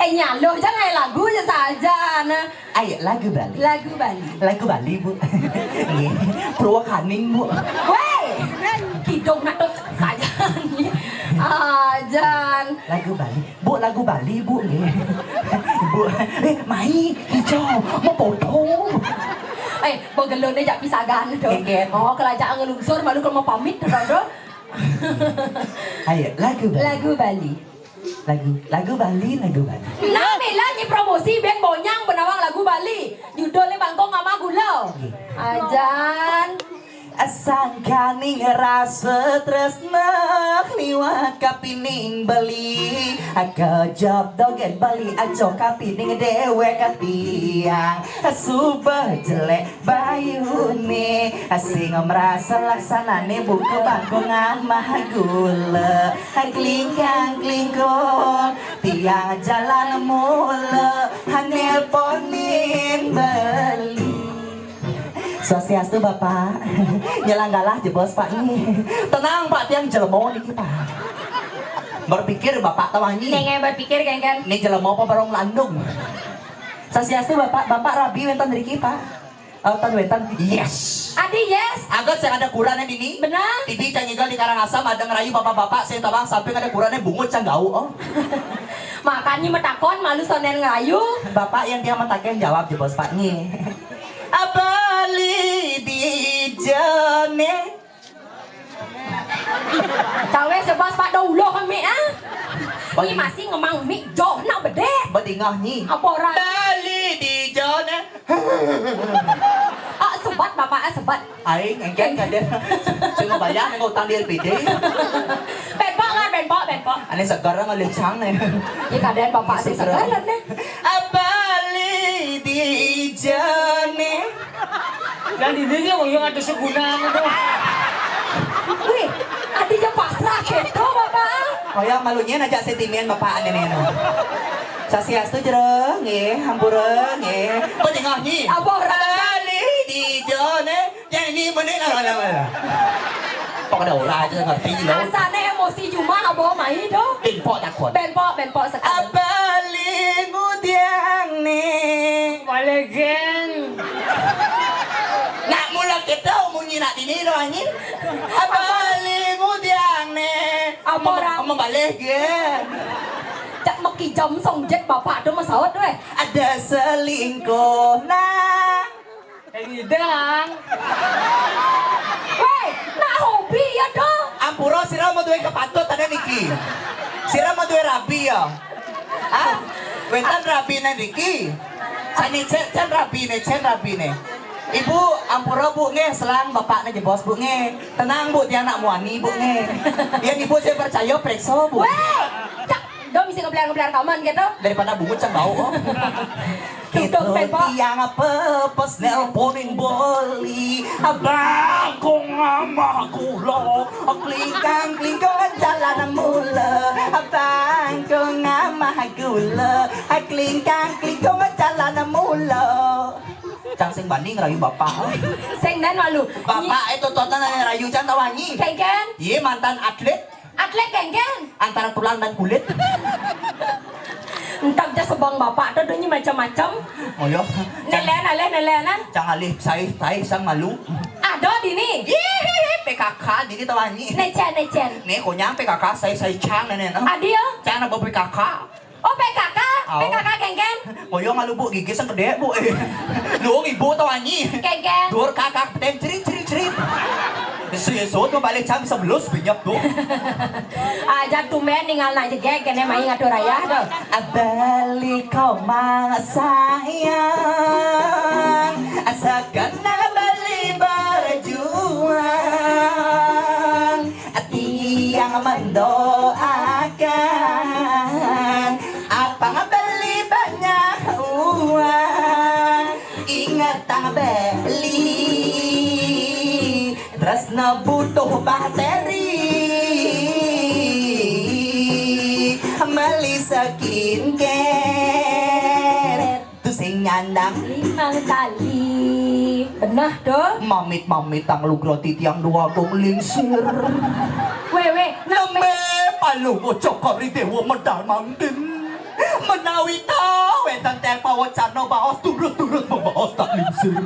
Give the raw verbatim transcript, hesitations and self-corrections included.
Nyaloh, jangan lagu aja saja, nah. Ayo, lagu Bali. Lagu Bali. Lagu Bali, Bu. Nggih. Purwakaning, Bu. Weh, kidung nak tuh saja. Ajan. Lagu Bali. Bu, lagu Bali, Bu, nggih. Bu, eh, mai, hijau, mau potong. Eh, bogelone jak pisagan tuh. Keket. Oh, kelajaan ngelungsur, malu kalau mau pamit tuh, Dodo. Ayo, lagu Bali. Lagu Bali. Lagu, lagu Bali, lagu Bali. Nah, Bella nyi promosi band Bonyang benawang lagu Bali. Judulnya Bangkong Ama Gula. Nggih. Ajan. Sangkaning rasa tresna liwat kapining beli. Kejep dogen beli aja kapining dewek tiang. Suba jelek bayune, sing merasa laksanane buka bangkong amah gula. Klingkang klingkong, tiang jalan mula, nelponin beli. Swastiastu, Bapak. Nyelang galah jebos, Pak, nih. Tenang, Pak, tiang jelema niki, Pak. Berpikir Bapak tawangi. Nengah berpikir, Kengken. Ini jelema apa barong landung? Swastiastu, Bapak. Bapak rabi wenten riki, Pak. Oh, ten wenten. Yes. Adi, yes. Agat saya ada kurane dini. Benar. Tibi cang igal di Karangasem ada ngerayu bapak-bapak saya tabang samping ada kurane bungut cang gau, oh. Makanya metakon malu sonen ngerayu. Bapak yang tiang mentaken jawab jebos, Pak, nih. Abali di jane. Cawe sebas pada ulah mik, ah. Ini masih ngemang mik joh nak bedek. Bedingah nyi. Apa orang? Bali di jone. Ah, sebat bapak, ah, sebat. Aing engken kaden. Sing bayar nang utang di L P D. Benpok kan, benpok, benpok. Ane segar ngalih cang nih. Ya kaden bapak sing segar kan nih. Abali di jane. Dan ini nih, oh, yang ada segunan itu. Wih, adi ja pasrah gitu, Bapak. Oh ya, malunya aja sentimen Bapak ane nih. Sasiastu jero, nggih, hampura, nggih. Kok tengah nyi? Apa orang? Bali di jone, yang ini menit lah, lah, lah. Kok ada orang aja ngerti lo? Asane emosi cuma apa mai do? Benpok takut. Benpok, benpok sekali. Abali ngudiang nih. Balik, geng. Nak mula kita munyi nak dini doh, anjing. Abali ngudiang ne. Apa orang? Membalik, geng. Cak meki jam song jet bapak tu masaut weh. Ada selingkuh nah. Ini dang. Weh, nak hobi ya doh. Ampura sira mau duwe kepatut ada niki. Sira mau duwe rabi ya. Ah, wentan rabine niki. Sani cen, cen rabine, cen rabine. Ibu, ampura Bu nggih, selang bapakne jebos Bu nggih. Tenang Bu, tiang nak muani Bu nggih. Yang Ibu saya percaya periksa Bu. Weh, cak, dong bisa kebelar-kebelar kaman gitu. Daripada bungut cang bau. Tutup, Benpok. Tiang pepes nelponing boli. Abang kong amah kula. Klingkang klingkong jalan mula. Abang kong amah gula. Klingkang klingkong jalan mula. Cang sing bani ngerayu bapak. Sing dan malu. Bapak itu totan rayu cang tawangi. Kengken. Iya mantan atlet. Atlet kengken. Antara tulang dan kulit. Entak ja sebang bapak tuh dunia macam-macam. Oh ya. Nelen aleh nelenan. Cang alih sai sai sang malu. Ada dini. Ih, P K K dini tawangi. Necen necen. Nih konyang P K K sai sai cang nenek. Adi ya. Cang apa P K K? Oh, P K K, P K K geng-geng. Koyo ngalubuk gigi sing gedhe, Bu. Eh. Lu ibu tau anyi. Geng-geng. Dur kakak petem cerit cerit cerit. Sesut mau balik jam sebelas benyap tuh. Aja tumben ningal nak jegeg kene mai ngatur ayah tuh. Balik kau mang sayang. Asakan nak balik berjuang. Tiang mendoakan abang beli banyak uang. Ingat tang beli tresna butuh bakteri. Meli skincare. Tu sing nyandang. Limang tali. Benah tuh. Mamit-mamit tang lugra titiang dua gung lingsir. Weh, weh, nembe palu bocok kari dewa medal mangkin. Menawi ta wénten tiyang pawécana baos turut-turut mabaos tak lingsir.